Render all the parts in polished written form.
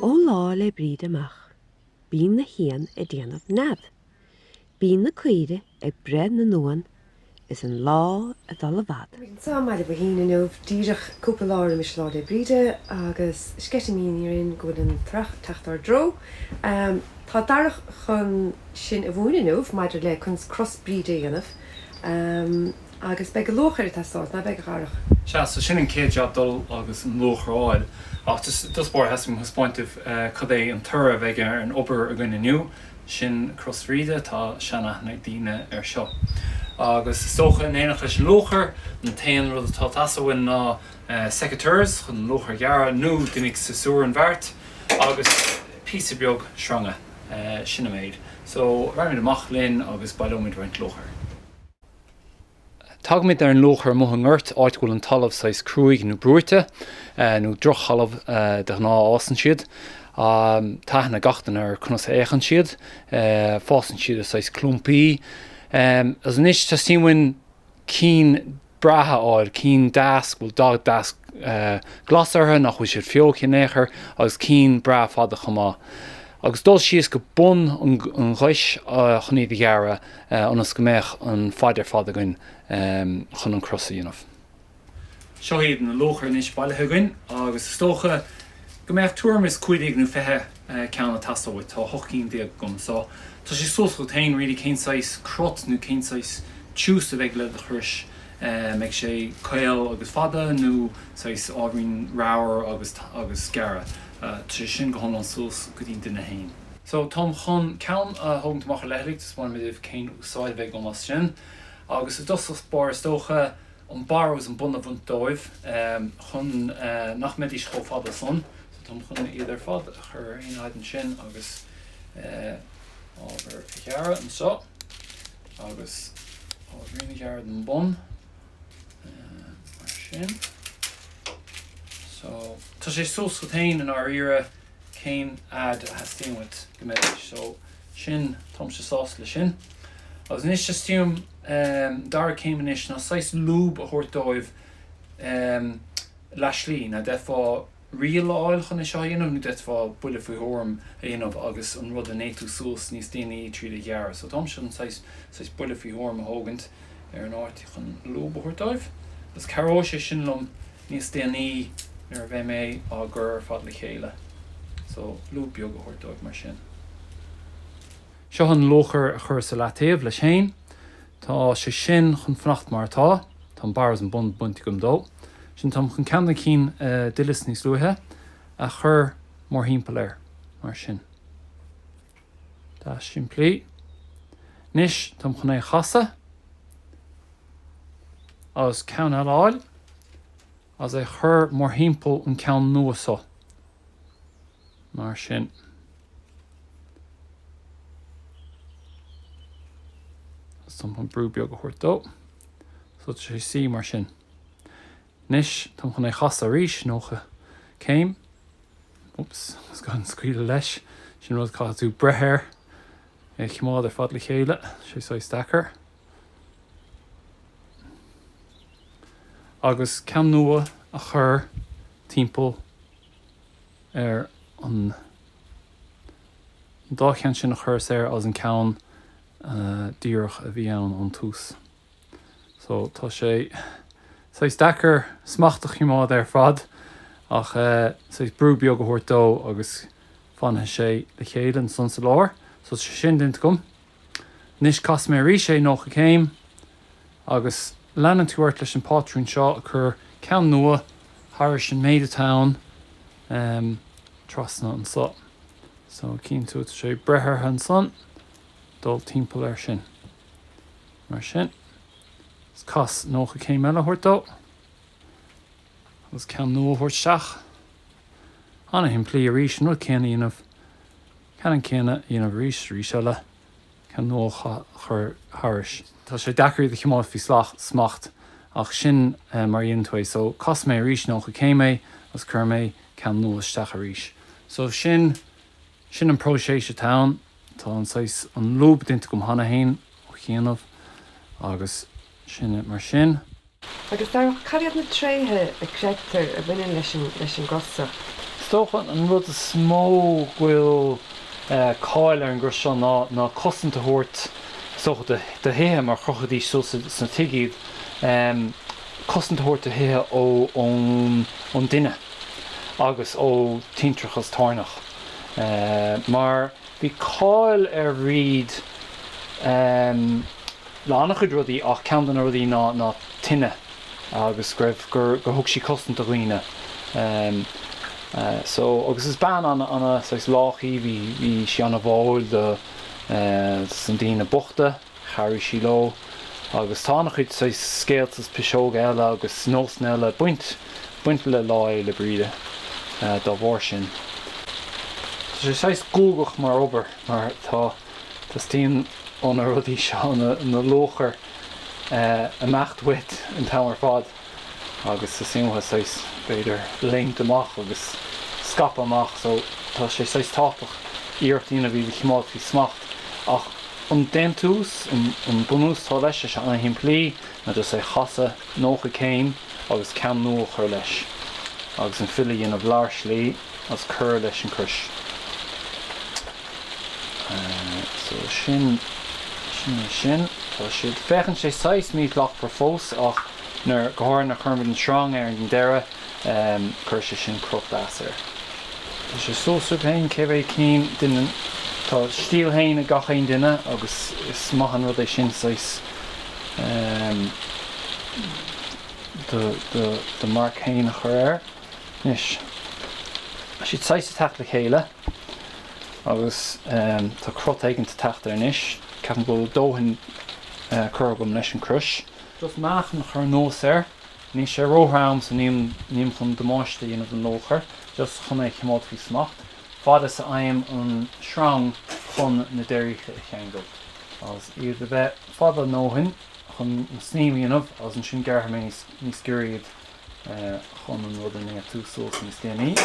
Ó Lá 'le Bríde amach, bíonn na héin ag déanamh nead. Bíonn na caoirigh ag breith na n-uan is an lá ag dul i bhfad. Táimid anseo i mBaile Bhoithín inniu, díreach cúpla lá roimis Lá 'le Bríde agus sceitimíní orainn go bhfuil an t-earrach ag teacht ár dtreo. Tá Darach chun sinn a mhúineadh inniu maidir le conas cros Bríde a dhéanamh. Agus beidh luachair ag teastáil, ná beidh, a Dharach? Sea, so sin an chéad jab dul agus an luachair a fháil. Ach i dtús báire theastaigh uaim thaispeáint daoibh cad é an toradh a bheidh ar an obair againn inniu. Sin Cros Bhríde, tá seanaithne ag daoine air seo. Agus is dócha in éineacht leis an luachair, an t-aon rud atá ag teastáil uainn ná secateurs chun an luachair a ghearradh nó d'imigh siosúr an bheart agus píosa beag sreanga. Sin an méid. So, raghaimid amach linn agus baileoimid roinnt luachair. Tagaimid ar an luachair amuigh i ngort, áit go bhfuil an talamh saghas cruaidh nó brúite, nó drochthalamh de ghnáth a fhásann siad. Tá aithne ag gach duine ar conas a fhéachann siad. Fásann siad i saghas clumpaí. Agus anois teastaíonn uainn cinn breátha a fháil, cinn deas, go bhfuil dath deas glas orthu, nach bhfuil siad feoigthe in aon chor, agus cinn breá fada chomh maith. Agus dul síos go bun an ghois chun iad a ghearradh. ionas go mbeadh an faid ar fad againn chun an cros a dhéanamh. Seo iad na luachair anois bailithe againn agus is dócha go mbeadh tuairim is 15 nó 20 ceann ag teastáil uait. Tá 18 cinn agam so tá sé suas chugat féin really cén saghas crot nó cén saghas tiús a bheidh le do chrois. Mbeidh sé caol agus fada nó saghas ábhairín ramhar agus agus gearra. Tá sé sin go hiomlán suas go dtí an duine féin. So, táim chun ceann a thógaint amach ar leithligh, taispeánfaidh mé daoibh cén úsáid a bheidh agam as sin. Agus i dtosach báire is dócha, an barr agus an bun a bhaint dóibh, chun nach mbeidís chomh fada san. So, táim chun iad ar fad a chur ar aon fhaid ansin agus ábhar a ghearradh anseo agus ábhairín a ghearradh den bun, mar sin. So, tá sé suas chugat féin i ndáiríre. cén fhad a theastaíonn uait go mbeidís. So, sin, táimse sásta leis sin. Agus anois teastaíonn uaim, dara céim anois ná saghas lúb a thabhairt dóibh leath slí. Now d'fhéadfá ríl a fháil chun é seo a dhéanamh nó d'fhéadfá buille faoi thuairim a dhéanamh agus an rud a néatú suas níos déanaí tríd a ghearradh. So táimse chun saghas, saghas buille faoi thuairim a thógaint ar an áit chun lúb a thabhairt dóibh agus cabhróidh sé sin liom níos déanaí nuair a bheidh mé á gcur ar fad le chéile. So, lúb beag a thabhairt dóibh mar sin. Seo an luachair a chuireas ar leataobh leis féin. Tá sé sin chun fanacht mar atá. Tá an barr agus an bun bainte agam dó. Sin táim chun ceann de na cinn a d'fhilleas níos luaithe a chur mórthimpeall air, mar sin. Deas simplí. Anois táim chun é a chasadh agus ceann eile a fháil agus é a chur mórthimpeall an ceann nua so. Mar sin. Agus táim chun brú beag a thabhairt dó. So tá sé ag suí mar sin. Anois táim chun é a chasadh arís, 90 céim. Oops, is gan scaoileadh leis. Sin rud caithfidh tú breith air, é a choimeád ar fad le chéile. Sé saghas deacair. Agus ceann nua a chur timpeall ar an dá cheann sin a chuireas air agus an ceann díreach a bhí ann ón tús. So tá sé saghas deacair smacht a choimeád ar fad ach saghas brú beag a thabhairt dó agus fanfaidh sé le chéile ansan sa lár. So tá sé sin déanta agam. Anois casfaidh mé arís é 90 céim agus leanann tú ort leis an pátrún seo ag cur ceann nua thairis an méid atá ann trasna anso. So cíonn tú tá sé ag breith orthu ansan dul timpeall air sin. Mar sin, is cas 90 céim eile a thabhairt dó agus ceann nua a thabhairt isteach. Ana-shimplí arís, an rud céanna a dhéanamh, ceannann céanna a dhéanamh arís is arís eile, ceann nua a chur thairis. Tá sé deacair iad a choimeád faoi smacht ach sin mar a dhéanann tú é. So, casfaidh mé arís 90 céim é agus cuirfidh mé ceann nua isteach arís. So, sin, sin an próiseas atá ann. Tá an saghas, an lúb déanta agam cheana féin ó chianaibh agus sin é mar sin. Agus Darach, cad iad na tréithe a chreidtear a bhaineann leis an leis an gcros seo? Is dócha an rud is mó go bhfuil cáil ar an gcrois seo ná ná cosaint a thabhairt is dócha do do thithe mar chrochaidís suas sna tithe iad, cosaint a thabhairt do thithe ó ón ón dtine agus ó tintreach is toirneach. Mar bhí cáil ar Bhríd le an-chuid rudaí ach ceann de na rudaí ná ná tine agus go raibh gur gur thug sí cosaint do dhaoine. So agus is bean ana ana saghas lách í bhí bhí sí ana bháúil do dos na daoine bochta, chabhraigh sí leo agus tá an-chuid saghas scéalta is piseoga eile agus nósanna eile ag baint baint le Lá Fhéile Bríde dá bharr sin. Tá sé saghas guagach mar obair mar tá teastaíonn ó na rudaí seo na luachair imeacht uait an t-am ar fad agus teastaíonn uathu saghas b'fhéidir léimt amach agus scaipeadh amach so tá sé saghas tábhachtach iarracht a dhéanamh iad a choimeád faoi smacht ach an déantús, an bunús atá leis, tá sé an-shimplí ná just é a chasadh 90 céim agus ceann nua a chur leis agus an filleadh a dhéanamh lár slí agus cur leis an crois. So sin, sin é sin. Tá siad, féachann sé saghas míshlachtmhar fós ach nuair, go háirithe nuair a chuirimid an sreang air ag an deireadh, cuirfidh sé sin crot deas air. Tá sé suas uaibh féin cé mhéad cinn duine, tá stíl féin ag gach aon duine agus is maith an rud é sin saghas do, do, do marc féin a chur air. Anois, tá siad saghas ag teacht le chéile agus tá crot éigin ag teacht air anois. Ceapaim go bhfuil dóthain curtha agam leis an crois. Just meáchan a chur anuas air. Níl sé róthrom so nílim chun damáiste a dhéanamh don luachair, just chun é a choimeád faoi smacht, fad is a fhaighim an sreang chun na deiríche a cheangal. Agus iad a bheith fada a ndóthain chun an snaidhm a dhéanamh agus ansin gearrfaidh mé níos giorra iad. chun an rud a néatú suas níos déanaí.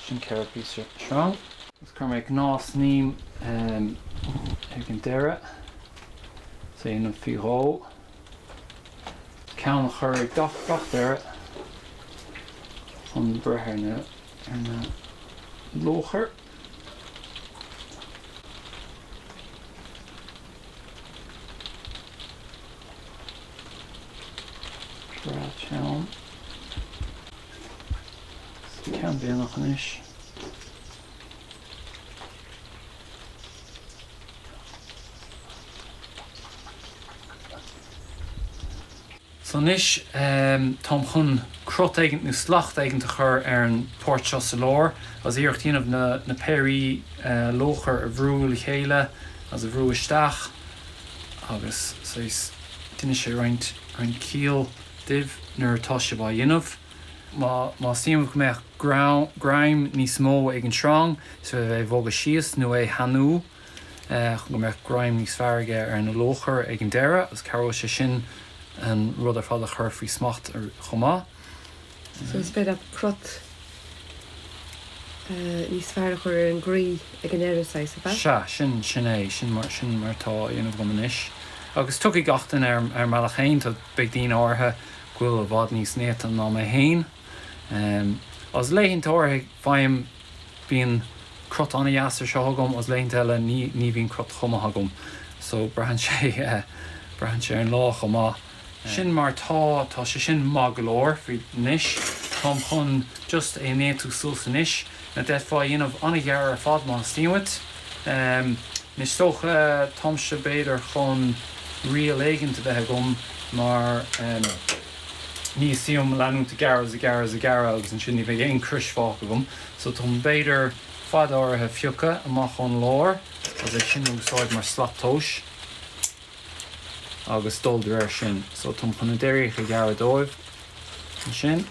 Sin 4 píosa sreang. Agus cuirfidh mé gnáth snaidhm ag an deireadh. So dhéanamh faoi dhó. Ceann a chur ag gach gach deireadh chun breith ar na ar na luachair. Breá teann. Ceann déanach anois. So anois táim chun crot éigint nó slacht éigint a chur ar an páirt seo sa lár agus iarracht a dhéanamh na na péirí luachair a bhrú le chéile agus a bhrú isteach agus saghas déanfaidh sé roinnt roinnt ciall daoibh nuair atá sibh á dhéanamh. Má má theastaíonn go mbeadh greim greim níos mó ag an sreang is féidir é a bhogadh síos nó é a theannú. chun go mbeadh greim níos fearr aige ar na luachair ag an deireadh agus cabhróidh sé sin an rud ar fad a chur faoi smacht chomh maith. So is féidir leat crot níos fearr a chur ar an gcroí ag an deireadh, saghas, ab ea? Sea, sin, sin é, sin mar, sin mar atá á dhéanamh agam anois. Agus tiocfaidh gach duine ar, ar a mbealach féin, tá, beidh daoine áirithe go bhfuil i bhfad níos néata ná mé féin. Agus laethanta áirithe faighim, Bíonn crot an-dheas ar seo agam agus laethanta eile ní ní bhíonn crot chomh maith agam so braitheann sé braitheann sé ar an lá chomh maith. Sin mar tá, tá sé sin maith go leor faoi anois. Táim chun just é a néatú suas anois. Now d'fhéadfá a dhéanamh an-ghearr ar fad má theastaíonn uait. Anois is dócha táimse b'fhéidir chun riail éigint a bheith agam mar. Ní theastaíonn uaim leanúint ag gearradh is ag gearradh is ag gearradh agus ansin ní bheidh aon crois fágtha agam. So táim b'fhéidir fad áirithe a phiocadh amach ón lár agus é sin a úsáid mar slat tomhais agus dul de réir sin. So táim chun na deiríocha a ghearradh dóibh ansin.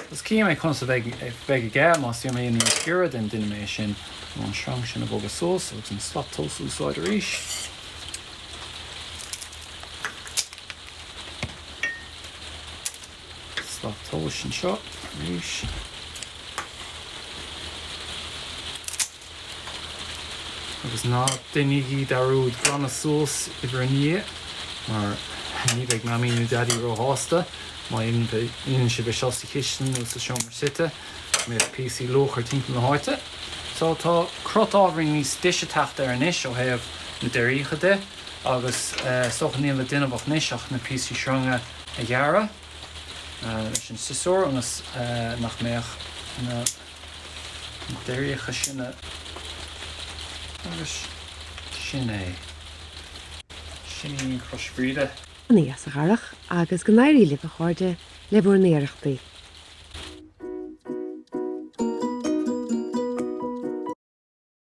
Agus cífidh mé conas a bheidh bheidh aige, má theastaíonn uaim é a dhéanamh níos giorra then déanfaidh mé é sin. An sreang sin a bhogadh suas agus an slat tomhais a úsáid arís. Slat tomhais anseo arís. Agus ná déanaigí dearúd glanadh suas i bhur ndiaidh mar ní bheidh Mamaí nó Daidí róshásta má dhéanann sibh é seo sa chistin nó sa seomra suite. Go mbeadh píosaí luachair timpeall na háite. So tá crot ábhairín níos deise ag teacht air anois ó thaobh na deiríocha de agus is dócha níl le déanamh ach anois ach na píosaí sreanga a ghearradh leis an siosúr ionas nach mbeadh na deiríocha sin agus sin é. Sin í an Chrois Bhríde. Ana dheas a Dharach agus go n-éirí libh a chairde le bhur n-iarrachtaí.